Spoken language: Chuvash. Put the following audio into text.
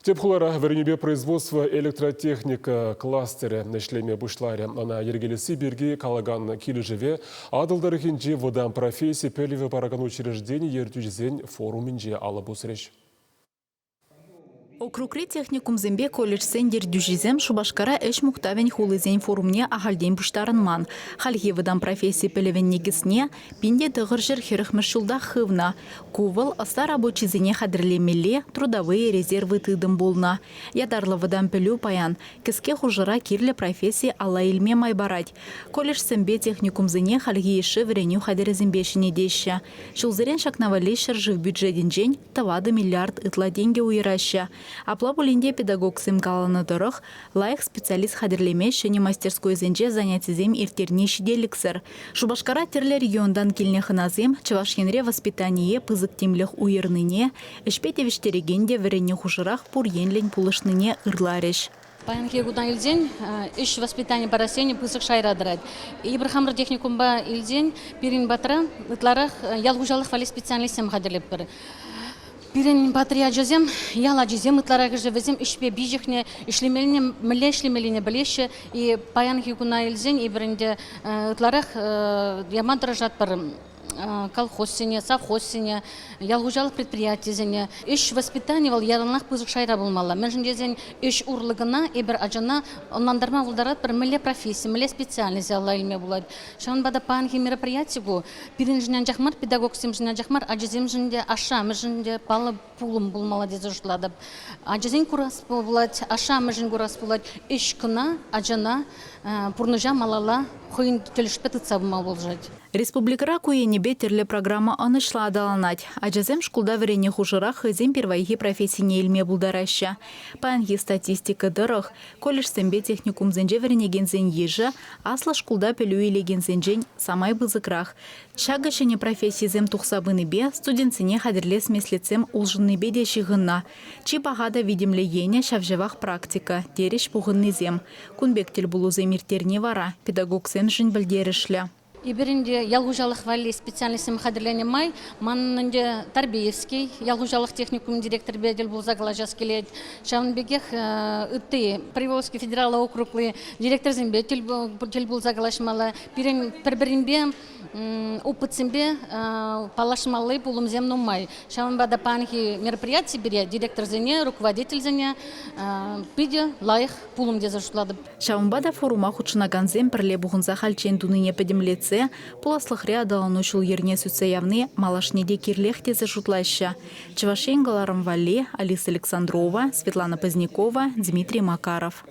Тӗп хулара вӗренӳпе производство электротехника кластерӗ ӗҫлеме пуҫларӗ. Ӑна йӗркелесси пирки калакан килӗшӗве Атӑл тӑрӑхӗнчи вӑтам професси пӗлӗвӗ паракан учреждени ертӳҫисен форумӗнче алӑ пусрӗҫ. Округри техникумсемпе колледжсен ертӳҫисем Шупашкара ӗҫ мухтавӗн хулисен форумне ахальтен пуҫтарӑнман. Хальхи вӑтам професси пӗлӗвӗн никӗсне 1940-мӗш ҫултах хывнӑ. Ку вӑл ӑста рабочисене хатӗрлемелли трудовые резервы тытӑм пулнӑ. Ятарлӑ вӑтам пӗлӳ паян кӗске хушӑра кирлӗ професси алла илме май парать. Колледжсемпе техникумсене хальхи йышши вӗренӳ хатӗрӗсемпе ҫӗнетеҫҫӗ. Ҫулсерен ҫакна валли ҫӗршыв бюджетӗнчен 4 миллиард ытла тенкӗ уйӑраҫҫӗ. Апла пулин те педагогсем каланӑ тӑрӑх, лайӑх специалист хатӗрлеме ҫӗнӗ мастерскойсенче занятисем ирттерни ҫителӗксӗр. Шупашкара тӗрлӗ регионтан килнӗ хӑнасем Чӑваш Енре воспитание пысӑк тимлӗх уйӑрнине, ӗҫпе тивӗҫтерекен те вӗреннӗ хушӑрах пур енлӗн пулӑшнине ырларӗҫ. Паянхи куна илсен ӗҫ воспитани парас енӗ пысӑк шайра тӑрать. Эпир хамӑр техникумпа илсен пирӗн патра ытларах ял хуҫалӑх валли специалистсем хатӗрлетпӗр. Пирӗн патри ачасем, ял ачисем ытларахӑшӗ вӗсем ӗҫпе пиҫӗхнӗ, ӗҫлемеллине, мӗнле ӗҫлемеллине пӗлеҫҫӗ. И паянхи куна илсен эпир ӗнтӗ ытларах яма тӑрӑшатпӑр колхозсене, совхозсене, ял хуҫалӑх предприятийӗсене. Ӗҫ воспитани вӑл яланах пысӑк шайра пулмалла. Мӗншӗн тесен ӗҫ урлӑ кӑна эпир ачана ӑнлантарма пултаратпӑр, мӗнле професси, мӗнле специальность алла илме пулать. Ҫавӑнпа та паянхи мероприяти ку пирӗншӗн анчах мар, педагогсемшӗн анчах мар, ачасемшӗн те, ашшӗ-амӑшӗн те паллӑ пулӑм пулмалла тесе шутлатӑп. Ачасен курас пулать, ашшӗ-амӑшӗн курас пулать. Ӗҫ кӑна ачана пурнӑҫа малалла хӑйӗн тӗлӗшпе тытса пыма пулӑшать. Республикӑра ку енӗпе тӗрлӗ программа ӑнӑҫлӑ аталанать. Ачасем шкулта вӗреннӗ хушӑрах хӑйсен пирвайхи профессине илме пултараҫҫӗ. Паянхи статистика тӑрӑх, колледжсемпе техникумсенче вӗренекенсен йышӗ аслӑ шкулта пӗлӳ илекенсенчен самай пысӑкрах. Ҫакӑ ҫӗнӗ профессисем тухса пынипе студентсене хатӗрлес меслетсем улшӑннипе те ҫыхӑннӑ. Чи паха та витӗмлӗ енӗ ҫав-ҫавах практика, терӗҫ пухӑннисем. Кун пек тӗлпулусем ирттерни вара педагогсемшӗн пӗлтерӗшлӗ. Эпир ӗнтӗ ял хуҫалӑх валли специальностсем хатӗрленӗ май манӑн ӗнтӗ Тарбеевский ял хуҫалӑх техникумӗн директорӗпе тӗл пулса калаҫас килет. Ҫавӑн пекех ытти Приволжский федераллӑ округри директорсемпе тӗл пулса калаҫмалла. Пирӗн пӗр-пӗринпе опытсемпе паллашмалли пулӑмсем нумай. Ҫавӑнпа та паянхи мероприяти пире директорсене, руководительсене питӗ лайӑх пулӑм тесе шутлатӑп. Ҫавӑнпа та форума хутшӑнакансем пӗрле пухӑнса хальччен тунине пӗтӗмлетсе пуласлӑхри аталану ҫул-йӗрне сӳтсе явни малашне те кирлех тесе шутлаҫҫӗ. Чӑваш Ен кӑларӑм валли Алиса Александрова, Светлана Позднякова, Дмитрий Макаров.